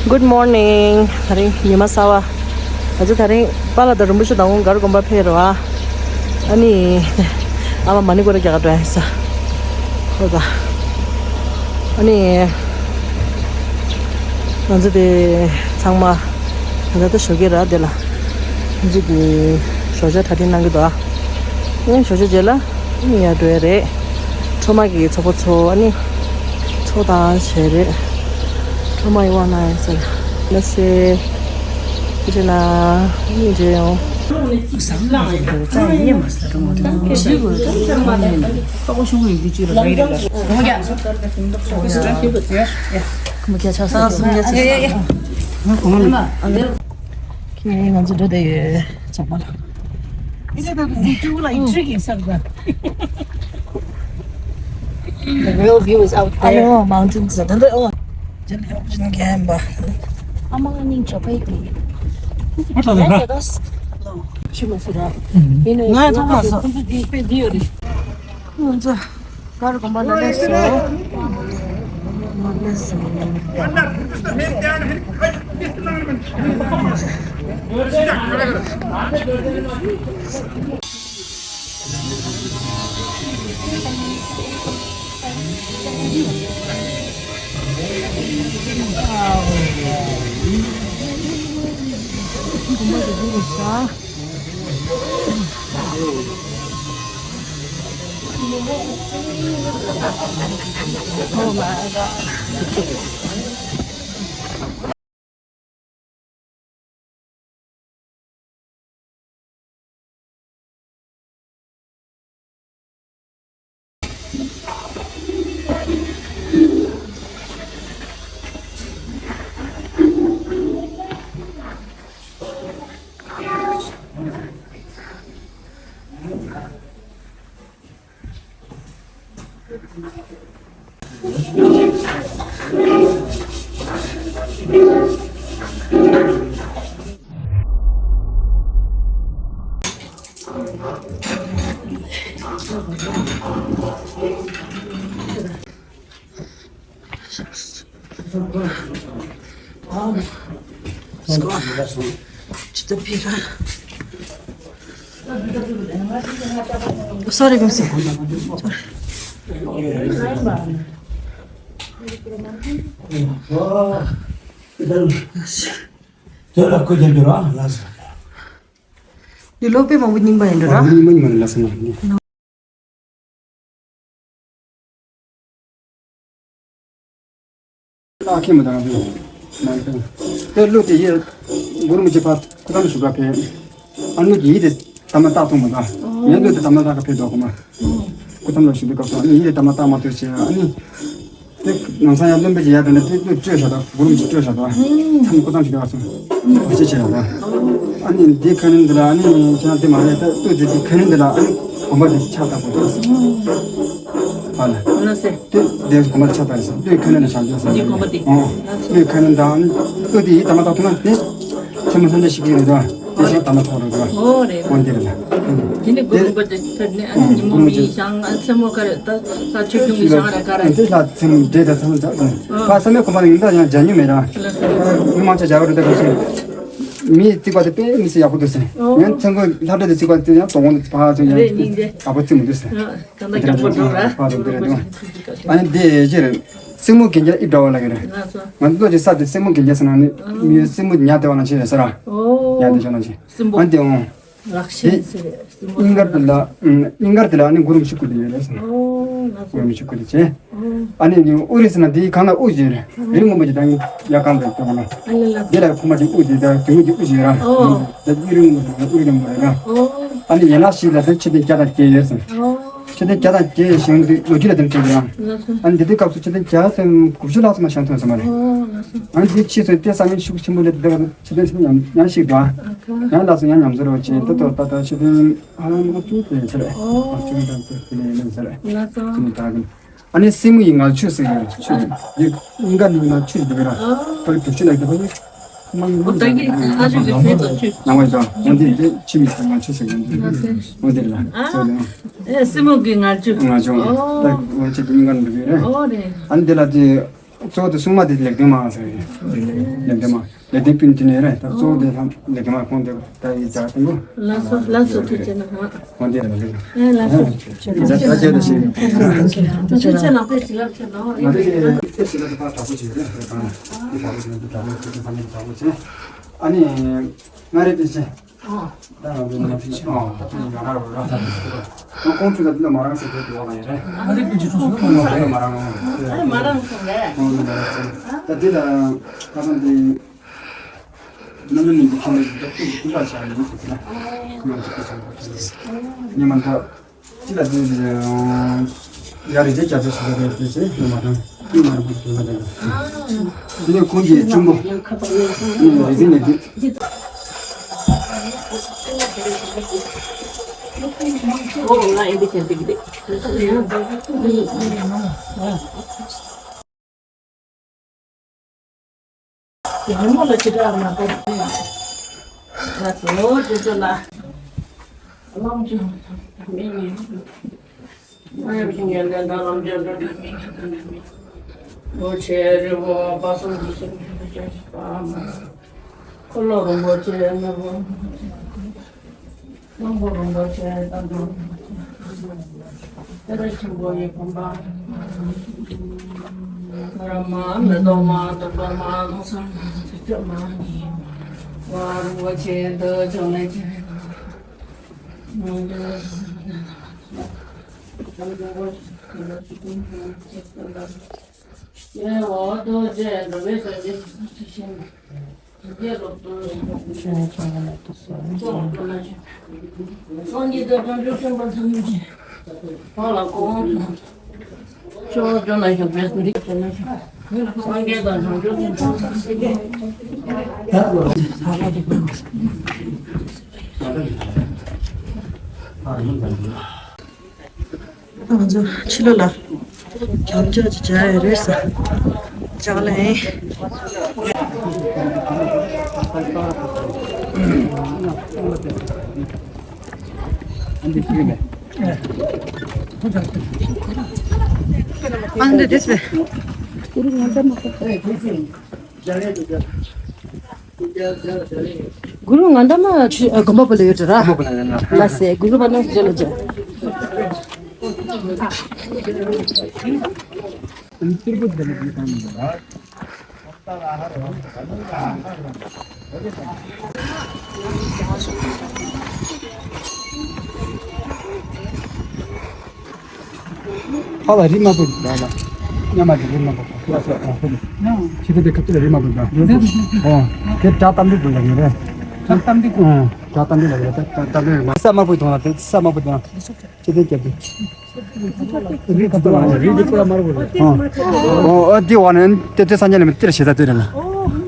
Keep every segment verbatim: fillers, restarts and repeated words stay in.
Good morning. ད་རིང་ཉི་མ་གསར་བ། ང་ཚོ་ད་རིང་པཱ་ལགས་དང་རིན་པོ་ཆེ་དང་གུང་དཀར་དགོན་པ་ཕེབས་རེད་བ། ཨ་ནི། ཨ་མ་མ་ཎི་སྐོར་ར་རྒྱག་ག་འགྲོ་ཡ་ཡིན་ས། ཧོ་ད། ཨ་ནི། ང་ཚོ་དེ་ཚང་མ། ད་ལྟ་ཞོགས་ཀས་ར་དེ་ལ། ང་ཚོ་གི་ཞོགས་ཇ་གྲ་སྒྲིག་གནང་གི་འདུག་ཨ། ཨ་ནི་ཞོགས་ཇ་རྗེས་ལ། ཨ་ནི་ཡར་འགྲོ་ཡ་རེད། ཁྲོ་མ་གི་ཚོགས་པ་ཚོ་ཨ་ནི། ཚོགས་དང་བྱས་རེད། ཁྲོ་མ་ཡི་དབང་གནང་ཡ་ཟེར། ལགས་སེ། ཁྱེད་ལ་ཨ་ནི་འདྲེ་ཡོང་། ཁྱེད་ང་ཚོ་འགྲོ་བསྡད་ཡོད་ཚོགས་པ་ལ། The real view is out there. ཨ་ལོ་མའུན་ཊེན་ཟེར་ད་འདི་ཨོ། ཇན་ཧོ་ཇན་གྷན་པ། ཨ་མ་ནི་ཇོ་པའི་གི། ཨ་ད་ད་ད། ཤི་མ་སི་ར། ཡིན་ནའི་ང་ཡང་ཐོག་མ་སོང་། ཁོང་ཚོ་འདི་དཔེ་འདི་ཡོད་རེད། ཁོང་ཚོ་གར་དགོན་པ་ལ་སླེབས་སོང་། ལ་སླེབས་སོང་། Sorry, Gumsi. དེ་ལ་བཀོད་ཀྱང་འགྱུར་བ་ལ་སོགས། འདི་ལོ་དཔེ་མང་པོ་རྙིང་པ་ཡིན་འགྲོ་ར། རྙིང་པ་ཉི་མ་ལ་སོགས་ན། ཨ་ཁེ་མ་དང་ནང་དོན། དེ་ལོ་དེ་ཡི་གུ་རུ་མི་བྱེད་པ་ཁུ་ཐང་ཞུ་ག་ཕེ། ཨ་ནུ་གི་ཡི་དེ་ད་མ་ཏག་ཐུང་མ་ད། ངའི་ལོ་དེ་ད་མ་ཏག་ག་ཕེ་དོ་གོ་མ། སྐུ་ཐམ་ལ་ཞུ་བའི་སྐབས་སུ་ཨ་ནི་ཡིད་ལ་དམ་ལ་བཏགས་མ་ཐུབ་ཅེས་ཨ་ནི། དེ་ནང་ས་ཡང་བློན་པོ་ཅིག་ཡར་དང་ནི་དེ་བློས་སྤྲོད་བཞག་དང་སྒོར་མོ་ཅིག་སྤྲོད་བཞག་དང་། མཚམས་སྐུ་ཐམ་ཞིག་དང་སོང་། བར་ཆད་བྱས་ཡོད་དང་། ཨ་ནི་འདི་ཁ་ནི་འདི་ལ་ཨ་ནི་ཁྱེད་རང་དེ་མ་རེད་ད་ལྟོས་དེ་དེ་ཁ་ནི་འདི་ལ་ཨ་ནི་དགོན་པ་དེ་ཆགས་དང་པོ་དེ་སོང་། ཧ་ལ། ལ་སེ། དེ་དེ་དགོན་པ་དེ་ཆགས་དང་སོང་། ལྟོས་ཁ་ནི་ལ་བཞག་རྒྱུ་སོང་། འདི་དགོན་པ་དེ། ཨོ། ལྟོས་ཁ་ནི་དང་ལྟོས་དེ་ཡིད་དམ་ལ་བཏགས་ཐུབ་ན་དེ། མཚན་མོ་ལྷ་འདྲེ་ཞིག་གིས་རེད་དོ། དེ་བཞིན་དམ་ལ་ཐོག་རེད་དོ། ཨོ་རེད། འོན་ཏེ་རེད་ལ། དེ་ནི་དགུ་རིམ་པ་དེ་ཕེབས་ནས་ཨ་ནི་ཉིན་མོ་མི་ཤང་ཨ་མཚན་མོ་ཁ་རེད་ད་ད་ཆོས་སྐྱོང་མི་ཤང་རེད་ཀ་རེད། དེ་ལ་མཚན་མོ་འདྲེ་དང་མཚན་མོ་འཇག་དང་། ཨ་བསམ་ཡས་ཁོ་པ་ཡིན་ད་ཡང་འཇག་མྱོང་མེད་ར། མི་མང་ཆ་འཇག་རེད་ད་ག་ཤེས། མི་རྩིག་པ་དེ་དཔེ་མི་སྲིད་ཡག་པོ་འདུག་ཟེར། ཡང་མཚན་མོ་ལྷ་འདྲེ་དེ་རྩིག་པ་དེ་ཡང་དོང་དེ་ཕར་ཚུར་ཡང་རེད་ཡིན་ཏེ། ཡག་པོ་རྩིག་མི་འདུག་ཟེར། ད་ལྟ་རྒྱང་པོ་འགྲོ་ར། ཕར་ཚུར་འདི་རེད་དོ། ཨ་ནི་དེ་ཅི་རེད། སྲིང་མོ་གན་རྒྱ་ཨི་འདྲ་བ་ལ་གི་རེད། ང་ཚོ་ལོ་ཅིག་ས་དེ་སྲིང་མོ་གན་རྒྱ་ཟེར་ན་ནི་མི་སྲིང་མོ་ཉ་དེ་བ་ན་ཆེ་རེད་ཟེར་ར། ཉ་དེ་ཆོ་ན་ཆེ། སྲིན་པོ། ཨ་དེ་འོང་། རགས་ཤིང་ཟེར་རེད་སྲིན་པོ། སྙིང་གར་དེ་ལ་སྙིང་གར་དེ་ལ་ནི་གུ་རུ་མི་ཆུ་ཁུ་དེ་ཡོད་རེད་ཟེར། ཨོ་ང་ཚོ། གུ་རུ་མི་ཆུ་ཁུ་དེ་ཆེ། ཨ་ནི་ནི་ཨུ་རི་ཟེར་ན་དེ་གང་ལ་ཨུ་ཟེར་རེད། རི་མོ་མ་ཅི་ད་ཡ་གང་དེ་ལྟ་བ་ན། ཨ་ལ་ལ། དེ་ལ་ཁུ་མ་ཅི་ཨུ་དེ་ད་དེ་མོ་ཅི་ཨུ་ཟེར་ར། ཨོ། ད་ཨུ་རི་མོ་ཟེར་ན་ཨུ་རི་མོ་རེད་ར། ཨོ། ཨ་ནི་ཡན་ལག་བཞི་ལ་ད་ཆེ་དེ་བརྒྱ་དང་བརྒྱད་ཡོད་ཟེར། ཨོ། ཆེ་དེ་བརྒྱ་དང་བརྒྱད་བཞེངས་དུས་ལོ་རྒྱུས་ལ་དེ་འདྲ་བྲིས་ཡོད། ཨ་ནི་དེ་དུས་སྐབས་སུ་ཆེ་དེ་བརྒྱ་ཙམ་དགུ་བཅུ་ལྷག་ཙམ་ལ་བཞེངས་ཐུབ་ཟེར་མ་རེད། ཨ་ནི་དེ་ཕྱིས་སུ་དེ་ས་ཡོམ་ཤུགས་ཆེན་པོ་སླེབས་དུས་ཆེ་དེ་ཆེ་དེ་ཉམས་ཉམས་ཤིག་འདུག་ཡང་ལགས་སོ་ཡང་ཉམས་ཟེར་རོ་ཅེས་དེ་ཐོག་ཏག་ཏག་ཆེ་དེ་ཧ་ལམ་ལྔ་བཅུ་དེ་ཚར་རེད། ལྔ་བཅུ་དང་དེ་དེ་ལས་ལེན་ཟེར་རེད། ལགས་སོ། ཆེ་དེ་དག་གི། ཨ་ནི་སྲིན་མོ་ཡི་ངར་ཆུ་ཟེར་གི་ཆུ་ཡི་སྙིང་ག་ནི་ངར་ཆུ་ཡི་འདུག་གི་ར། ཨོ། ད་གི་དུག་ཆུ་ལ་གི་ཕ་ཡི། ཨོ་ད་གི་ཨ་ཆུ་གི་ཟེར་དུག་ཆུ། ནང་བའི་ད་འོན་ཏེ་དེ་ཆུ་མི་ཚང་ངར་ཆུ་ཟེར་གི་འདུག་འོན་ཏེ་ལ་ཨ། ཨེ་སྲིན་མོ་གི་ངར་ཆུ། ངར་ཆུ། ཨོ། ད་འོ་ཆེ་དེ་སྙིང་ག་ནི་འདུག་གི་ར། ཨོ་རེད། ཨ་ནི་དེ་ལ་དེ། གཙོ་བོ་དེ་སྲུང་མ་དེ་ལེགས་ལྡན་མ་ཟེར་བའི། ལེགས་ལྡན་མ། ལེགས་ལྡན་སྤུན་དེ་ནས་རེད། ད་གཙོ་བོ་དེ་ལྷ་ལེགས་ལྡན་མ་ཁོང་དེ་ད་ཡི་ཇག་དེ་ལོ། ལགས་སོ་ལགས་སོ། ཐུགས་རྗེ་གནང་། ཁོང་དེ་ལ་ལེགས། ཨེ་ལགས་སོ། ཇག་ཇག་ཇག་ལ་ཞིག་ཐུགས་རྗེ་ཆེ་ལགས། དཔེ་ཞིག་ལབ་ཆེ་ལགས། ང་ཚོ་ཞིག་དཔེ་ཞིག་ལབ་ཚེ་ཕར་དྲག་པོ་ཞིག་རེད། དྲག་པོ་ཞིག་རེད། དྲག་པོ་ཞིག་རེད། ཨ་ནི། ང་རེད་དེ་ཆེ། ད་ང་ཚོ་ནང་ཚིག་ཨ་ད་ཕྱིན་ཡོང་ར་རོ་ར། ཁོང་ཚོ་ལ་འདི་ལ་མ་རང་སེ་བོད་དུ་བ་ལ་ཡིན་རེད། ང་རེད་དེ་ཆེ་སོང་སོང་མ་རེད། མ་རང་སོང་རེད། ཁོང་ཚོ་མ་རང་སོང་། ད་འདི་ལ་ཁ་སང་འདི། རྣམ་གྲོལ་གླིང་གི་ཁྱིམ་ལས་ཀྱི་བདག་པོ་ཀུན་དགའ་ཆགས་ཡིན་ཟེར་ན། ང་ཚོ་ཁ་སང་ཉི་མ་འདི། ཅི་ལ་དེ་ཡ་རི་རྗེ་རྒྱ་མཚོ་ཞིག་ལ་རེད་དེ་ཟེར་ནས་མ་དང་། ཀུན་མ་རེད་པ་ཞིག་མ་དང་། དེ་ནས་ཁོང་གི་གཅུང་པོ། རི་རྗེ་ནས་དེ། རི་མོ་ལ་ཅི་འདྲ་མ་གཏོགས་ང་ཚོ་ལོ་དེ་ཚོ་ལ་ལོངས་སྤྱོད་མི་ཉན། ང་ཡང་ཤིང་ཡན་ལྡན་དང་ལོངས་སྤྱོད་འགྲོ་འགྲོ་མི་ཉན་དང་འགྲོ་མི་ཉན། ལོ་ཆེ་རི་བོ་དཔག་བསམ་འདི་ཤིང་འདི་ཆེ་པ་མ། འཁོར་ལོ་རིན་པོ་ཆེ་ནོར་བུ། གླང་པོ་རིན་པོ་ཆེ་དང་། ཏེ་ར་ཆེན་པོ་ཡི་དགོན་པ། ཨ་ར་མ་མེ་ཏོག་མ་དུར་ཁྲོད་མ་གང་ས་མ་ཚིག་ཚོད་མ་ནི། བ་རིན་པོ་ཆེ་འདི་ཆོག་ལས་ཀྱི་རེད། ཡེ་འོ་དོ་ཅེ་འགྲོ་བའི་ས་ཆེ་ཆེ་ཤེས་ན། ང་ཚོ་ཕྱི་ལོགས་ལ་གྱང་ལྕགས་ཅིག་སྦྱར་ཡོད་རེད་ཟེར། ལྕགས་ལན། ཨ་འདི་དེ་ཚེ། གུ་རུ་ང་འདྲ་མ་ཆུ་ཨ་དགོན་པ་པོ་ལ་ཡོད་ར། དགོན་པ་པོ་ལ་ཡོད་ན། ལ་སེ་གུ་རུ་པ་ན་ཇེ་ལ་ཇེ། ཕ་ལ་རི་དམར་པོ་འདུག་ལ། ཉ་མ་གི་རི་དམར་པོ། ལ་སོགས་ཨ་ཧོ། ཆི་དེ་དེ་ཁ་ཐུག་ལ་རི་དམར་པོ་འདུག་ཨོ། དེ་བྲག་གཏམ་འདི་འདུག་ལ་ཡིན་རེད། བྲག་གཏམ་འདི་འདུག་ཨོ། བྲག་གཏམ་འདི་ལ་ཡོད་ད། བྲག་གཏམ་འདི་ས་དམར་པོ་དང་ལ་དེ་ས་དམར་པོ་དང་། ཆི་དེ་རྒྱབ་དེ། རི་ཁ་ཐུག་ལ་རི་འདི་པུ་ར་དམར་པོ་རེད། ཨོ། ཨོ་འདི་བ་ནས་དེ་དེ་ས་ཉ་ལ་མི་གཏེར་བྱེད་ས་དེ་རེད་ལ།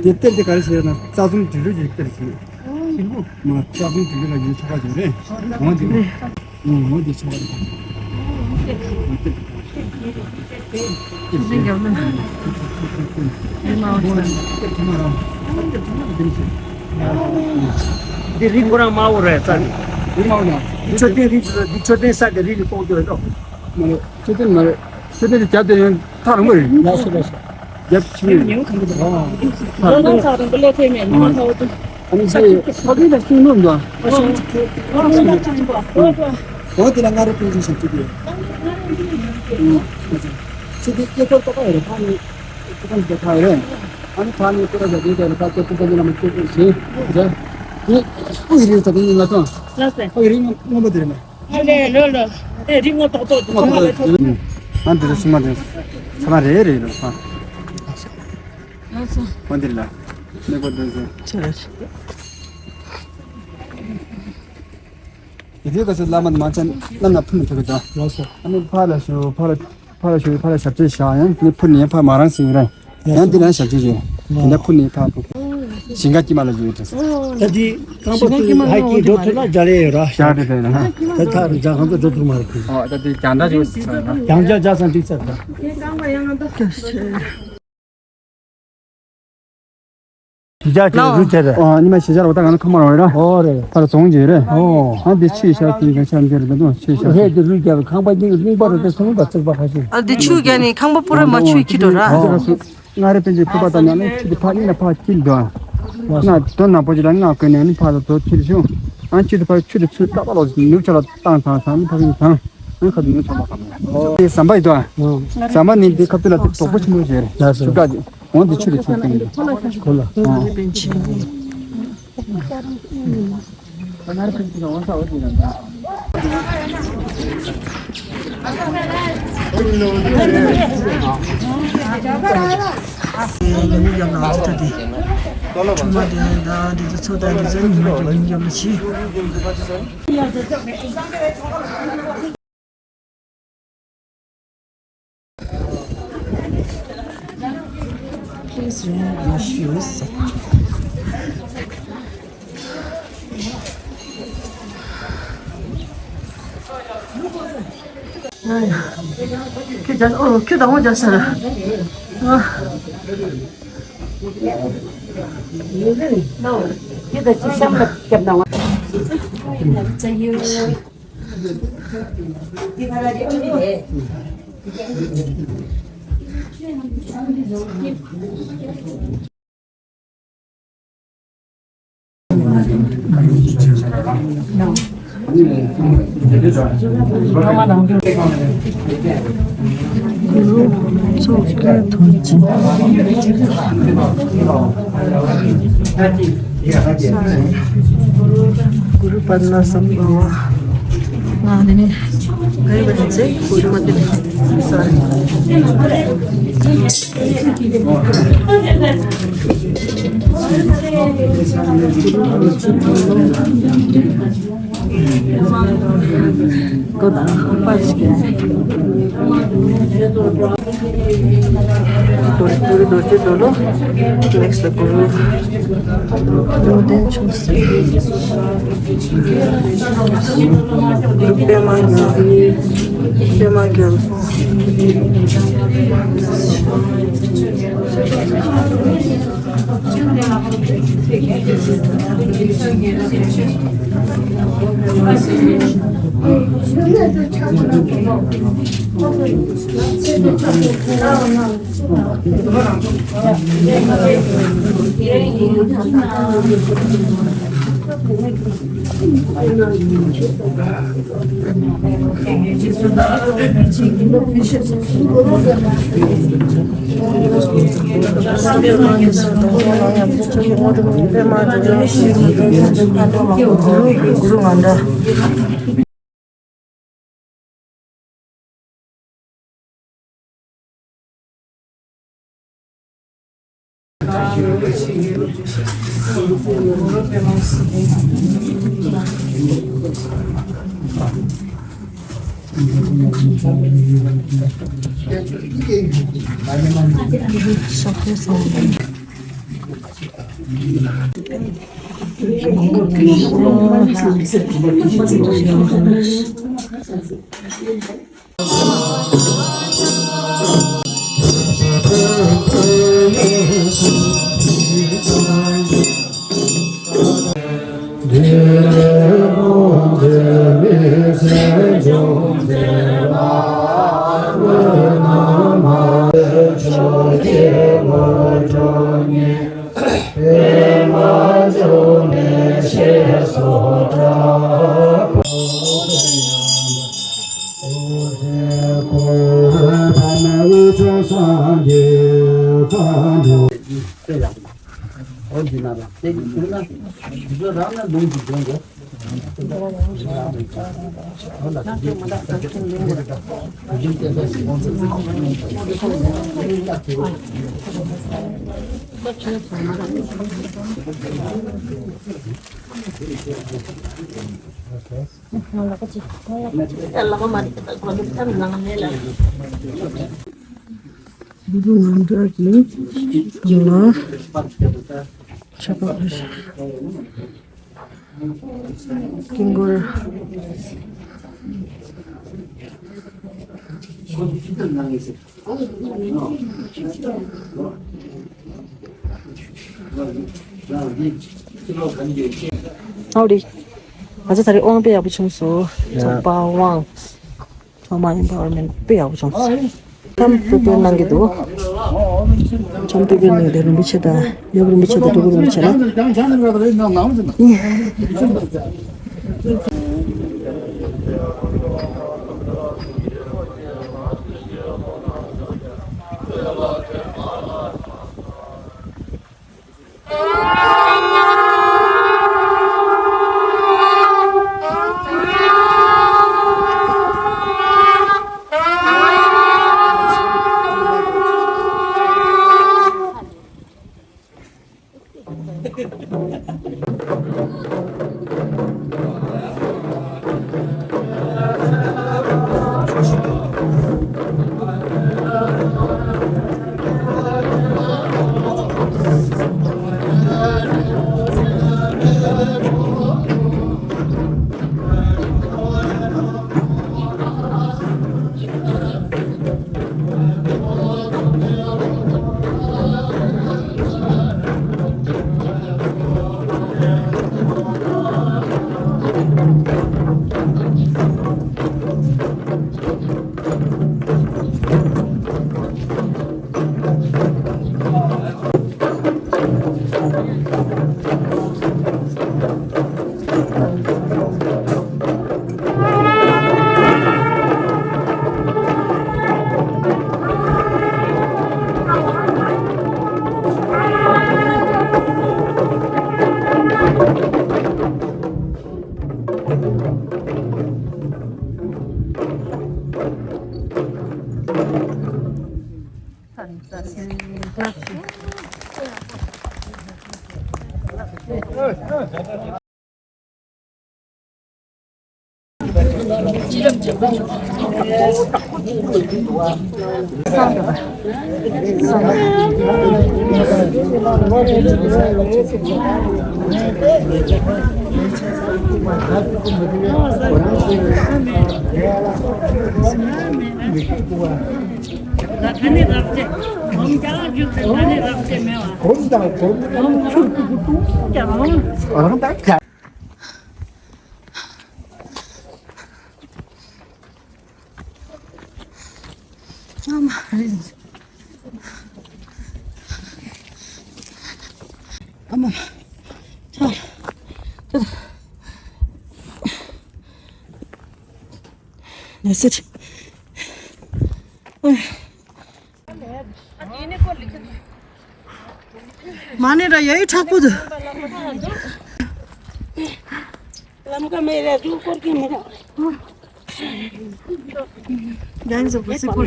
དེ་གཏེར་དེ་ག་རེ་བྱེད་ན་རྩ་གསུམ་དྲིལ་བུ་ཡི་གཏེར་བྱེད། དྲིལ་བུ་མ་རྩ་གསུམ་དྲིལ་བུ་ལ་ཡོད་ཆོག་པ་དེ་རེད། འོ་འདི། ཨོ་འདི་ཆོག་པ་རེད། འདི་རི་ཁོ་རང་དམར་པོ་རེད་ས་ནི། རི་དམར་པོ་ན། འདི་མཆོད་རྟེན་རི་འདི་མཆོད་རྟེན་ས་གི་རི་ལ་སྤོང་རྒྱུ་རེད་དོ། མ་རེད། མཆོད་རྟེན་མ་རེད། མཆོད་རྟེན་དེ་རྒྱབ་དེ་ཡང་ཐག་རིང་པོ་རེད། ལགས་སོ་ལགས་སོ། རྒྱབ་ཆུ་ཡོད། ཉེ་བོ་གང་གི་འདུག་ཨོ། ཐག་རིང་པོ། ཐག་རིང་པོ་ལས་ཐད་མེད་ཉི་མ་ཐག་པོ་དེ། ཨ་ནི་ཚེ་ཕ་གི་ལ་ཤིང་ནོར་འདུག་ཨ། ཤིང་། ཨོ་དེ་ལ་ང་རེ་སྤུན་ཀྱི་ཞབས་ཕྱི་དེ། ཨོ་ཚེ་དེ་སྐྱེ་ཐོག་ཏོག་ཡོད་རེད། ཕ་ནི་ཁོ་ཚོ་དེ་ཕ་ཡོད་རེད། ཨ་ནི་ཕ་ནི་ཁོ་ར་ཟ་དེ་དེ་ལ་ཕ་ཁྱེད་ཚོ་ས་ཉི་ལ་མ་ཁྱེད་ཚོ་ཞེས་རེད། དེ་ཕ་གི་རིགས་ད་དེ་ཉིན་ལ་ཐོང་། ལགས་སེ། ཕ་གི་རིགས་སྔོན་པོ་དེ་རེད་མ། ཨ་ལེ་ལོ་ལོ། ཨེ་རིགས་སྔོན་ཏོག་ཏོག་ཏོག་ཏོག་ཏོག་ཏོག་ཏོག་ཏོག་ཏོག་ཏོག་ཨ་འདི་རེད། སུ་མ་དེ་ཚང་མ་རེད་རེད་ལོ། ཨ་ལགས་སོ། འོ་འདིར་ལ། གནས་སྐོར་འདོན་ཟེར། ཆ་རེད། ཡི་གེ་ག་ཚོད་བླ་མ་མང་ཆེན་རྣམས་ལ་ཕུལ་ནས་ཐུག་གི་འདུག་ལགས་སོ། ཨ་ནི་ཕར་ལ་ཞུ་ཕར་ལ་ཕར་ལ་ཞུ་ཕར་ལ་ཞབས་རྗེས་བཞག་ཡང་ནི་ཕུལ་ནས་ཕར་མ་རང་སྲིད་རེད། ཡང་འདི་ལ་ཞབས་རྗེས་བྱས། དེ་འདྲ་ཕུལ་ནས་ཕར་ཕུལ། ཞིང་ཁ་དཀྱིལ་མ་ལ་ཞུ་ཡོད་དེ། ད་འདི་རྐང་པ་ཕུལ་ཧ་ཀི་འགྲོ་ཐུབ་ན་རྒྱ་ལས་ཡོད་ར། ཤར་དེ་དེ་ན། ད་ཐག་རིང་ཇ་ཁང་དུ་འགྲོ་ཐུབ་མ་རེད་ཁུལ། ཨོ་ད་དེ་རྒྱང་ཐག་ཅིག་ཟེར་ན། རྒྱང་ཇ་ཇ་སང་འགྲིག་ཚར་ད། གཞིས་ཆགས་ཀྱི་རུས་ཆེ་རེད། ཨོ་ཉི་མ་གཞིས་ཆགས་ལ་འོ་ད་གང་ལ་ཁ་མ་ར་བ་ར། ཨོ་རེད། ད་ལ་རྫོང་ཇེ་རེད། ཨོ། ཨ་འདི་ཆུའི་ཤར་དེ་ག་ཤར་འདི་རེད་ད་ཆུའི་ཤར། ཧེ་འདི་རུས་རྒྱབ་ཁང་པ་རྙིང་རྙིང་པ་རུ་དེ་སོང་པ་བརྩེགས་པ་ཁ་ཤས། ཨ་འདི་ཆུ་རྒྱ་ནི་ཁང་པ་པུ་ར་མ་ཆུའི་ཁྱི་འགྲོ་ར། ཨོ། མངའ་རིས་པཎ་ཆེན་ཕུར་པ་དང་ཉམས་ནས་ཆུ་དེ་ཕར་གཉིས་ལ་ཕར་འཁྱིལ་འདུག་མངའ་དོན་ནག་པོ་ཅིག་ལ་མངའ་བསྐོར་ནས་ནི་ཕར་ལ་དོ་འཁྱིལ་བྱུང་། ཨ་ཆུ་དེ་ཕར་ཆུ་དེ་ཚུར་རྟག་པ་ལོག་ནུབ་ཕྱོགས་ལ་བཏང་ཚར་ཚར་ནི་ཕར་ཕྱིན་ཚར། ཨ་ཁ་དུ་ནུབ་ཕྱོགས་ལ་བཏང་། དེ་ཟམ་པ་ཡིན་འདུག་ཟམ་པ་ནི་འདི་ཁ་ཐུག་ལ་དེ་དོག་པོ་ཆེན་པོ་ཞིག་རེད། ལགས་སོ། ཆུ་བྲག་ཅིག་འོང་དེ་ཆུ་དེ་ཚུར་བཏང་འདུག་ཁོ་ལ། Please remove your shoes. ཁྱོད་ད་ཨོ་ཁྱོད་དང་པོ་རྒྱག་ས་ར། ཁྱོད་ད་ཅི་བསམ་ལ་སྐྱབས་གནང་བ། གུ་རུ་པདྨ་སམྦྷ་ཝ། ང་ནི་ག་རེ་བ་ནི་ཚེ་གུ་རུ་མ་དེ་ས་རེ། གོ་ད་པ་ཞིག་གི། རྡོ་རྗེ་རྡོ་རྗེ་རྡོ་ལོ། ནེགསི་ལ་གུ་རུ། རྡོ་ལྡན་ཆུང་སྲིད། པདྨ་རྒྱལ། པདྨ་རྒྱལ་པོ། ལུ་གུ་ང་འདྲ་གི་ཡིན་ན་ཆ་པ་རེད། དཀྱིལ་འཁོར། ཨའོ་རེད། ང་ཚོ་ད་རེས་དབང་དཔེ་ཡག་པོ་བྱུང་སོང་། ཚོགས་པ་དབང་། ཚང་མ་ཨེམ་པ་ཝར་མེན་ཊི་དཔེ་ཡག་པོ་བྱུང་སོང་། འཆམ་སྤེལ་སྤེལ་གནང་གི་འདུག་འཆམ་སྤེལ་སྤེལ་གནང་གི་འདུག་རིན་པོ་ཆེ་དང་ཡབ་རིན་པོ་ཆེ་དང་སྤྲུལ་སྐུ་རིན་པོ་ཆེ་ལ། ཨ་མ། ཨ་མ། ཨ་མ། ཨ་མ། ཨ་མ། ཨ་མ། ཨ་མ། ཨ་མ། That's it. མ་ཎི་ར་ཡ་ཡི་མཁྲེགས་པོ་འདུག་ལམ་ཁ་མེད་ར་ཟུག་སྐོར་གྱི་མི་ར། ཡང་ཟོ་བུ་སི་པོ།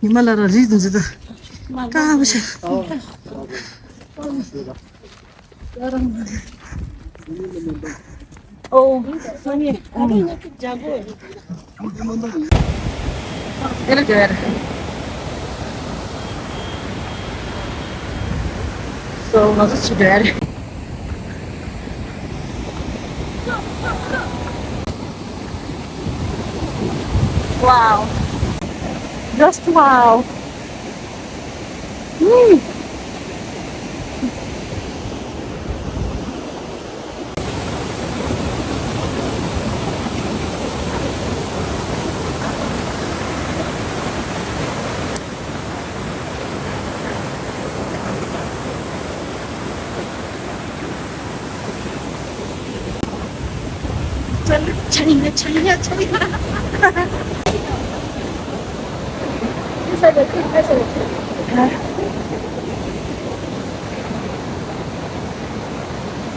ཉི་མ་ལ་ར་རིགས་འདི་ཚོ་དཀར་པོ་ཆགས། ཨོ། སང་ཉིན་ཨ་ནི་ང་ཚོ་ཇ་གོ། ཨེ་ལ་ཇ་ཡ་ར། སོ་ང་ཚོ་ཆུ་ཇ་ཡ་ར། Wow. Just wow. Mm.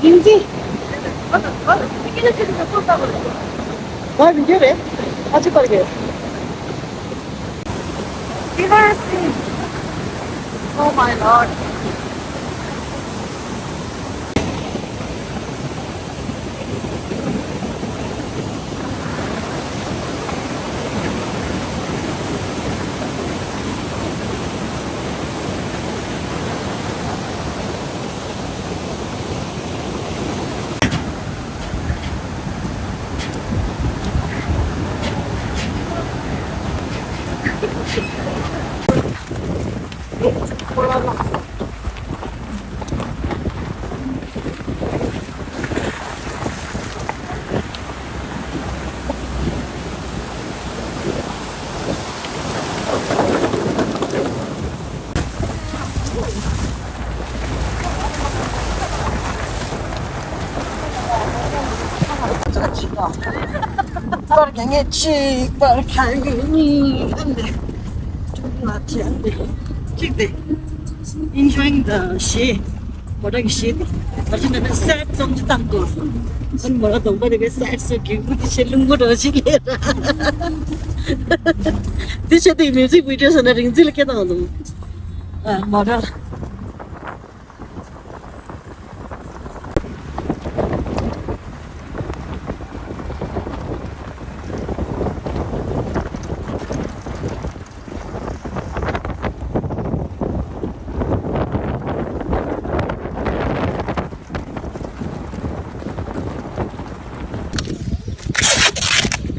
ཡིན་གཅིག་ང་བི་ཌིའོ་རེད། ཨ་ཅི་པར་གེ། Oh my Lord. པར་གྱི་ངས་གཅིག་པར་གྱི་གཉིས་ཨ་འདི་ལ་དེ་ཨ་འདི་གཅིག་དེ་enjoying the གཞས། མོ་ཊ་གི་གཞས་དེ་བར་ཆེན་ན་ནི་sad song ཅིག་བཏང་དགོས། ཨ་ནི་མོ་ཊ་གདོང་པ་དེ་གའི་sad song གི་གུ་དེ་ཆེ་རླུང་བུ་འགྲོ་ཞིག་ལས་ར། དེ་ཆེ་དེ་music video ཟེར་ན་རིང་འཛིན་ལ་སྐད་བཏང་འདུག་ཨ་མོ་ཊ།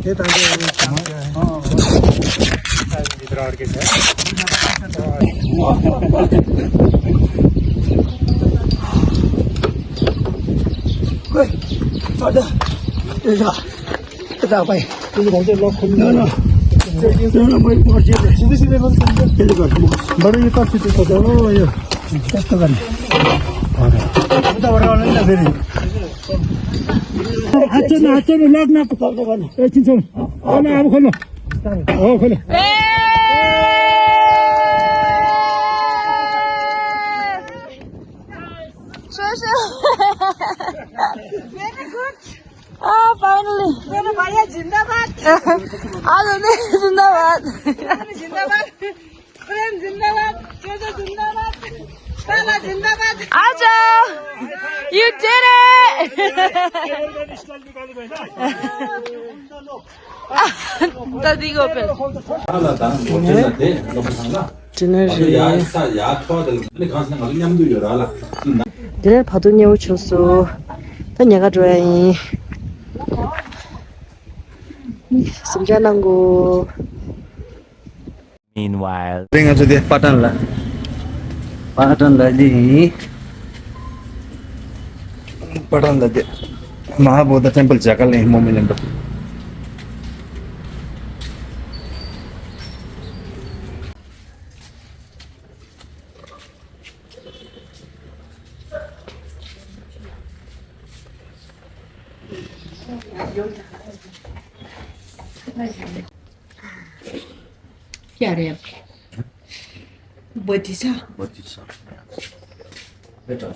དེ་དང་དེ་ཡང་ཆགས་ཡོད། ཨ་ཅོ་ན་ཨ་ཅོ་ན་ལག་ན་ཨེ་ཅིན་ཚོ། ཨོ་ན་ཨ་ཁོ་ལོ། ཨོ་ཁོ་ལོ། Very good. Ah, finally. मेरा भैया जिंदाबाद। आज उन्हें जिंदाबाद। जिंदाबाद। प्रेम जिंदाबाद। जोजो जिंदाबाद। काला जिंदाबाद। आ जाओ। You did it. दादी को पे। དེ་ནས་རེད། དེ་ནས་བར་དུ་མཉམ་དུ་ཡོད་ར་ལ། དེ་ནས་བར་དུ་མཉེས་པོ་བྱུང་སོང་། ད་ཉལ་ཁ་འགྲོ་ཡ་ཡིན། གཟིམ་འཇག་གནང་གོ། Meanwhile. དེ་ང་ཚོ་དེ་པ་ཊན་ལ། པ་ཊན་ལ་འདི་ཡིན། པ་ཊན་ལ་དེ། མ་ཧཱ་བོ་དྷ་ཊེམ་པལ་ཇ་ག་ལ་ཡིན་མོ་མི་ལེན་པ། क्या रे? बत्तीस। बत्तीस। बेटा।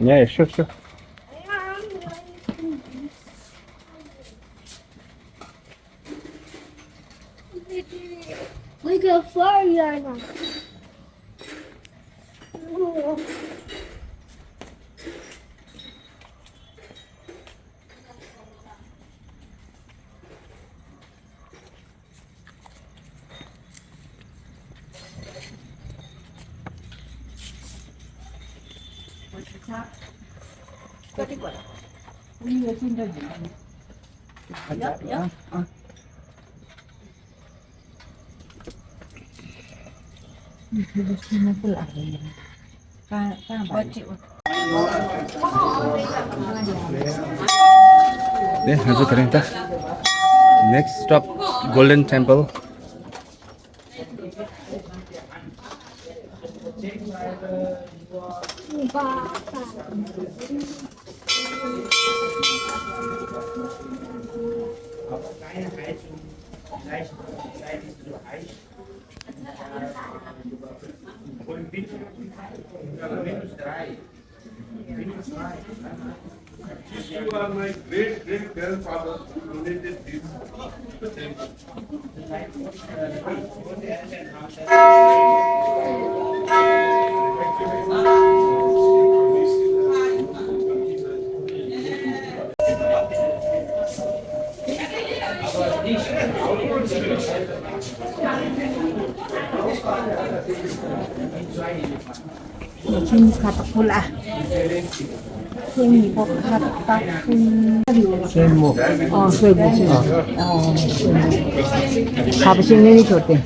Yeah, sure, sure. Like a fire. ནས་ང་ཚོ་དེ་རིང་ད་next stop Golden Temple. These two are my great great grandfather who donated this. ཁྱིམ་ཁ་བཏགས་ཕུ་ལ། ཁྱིམ་གཉིས་པོ་ཁ་བཏགས་ཕུ། སེན་མོ། ཨ། སེན་མོ། སེན་མོ། ཨ། སེན་མོ། ཁ་བ་ཤིང་ནི་ནི་ཐོར་ཏེ།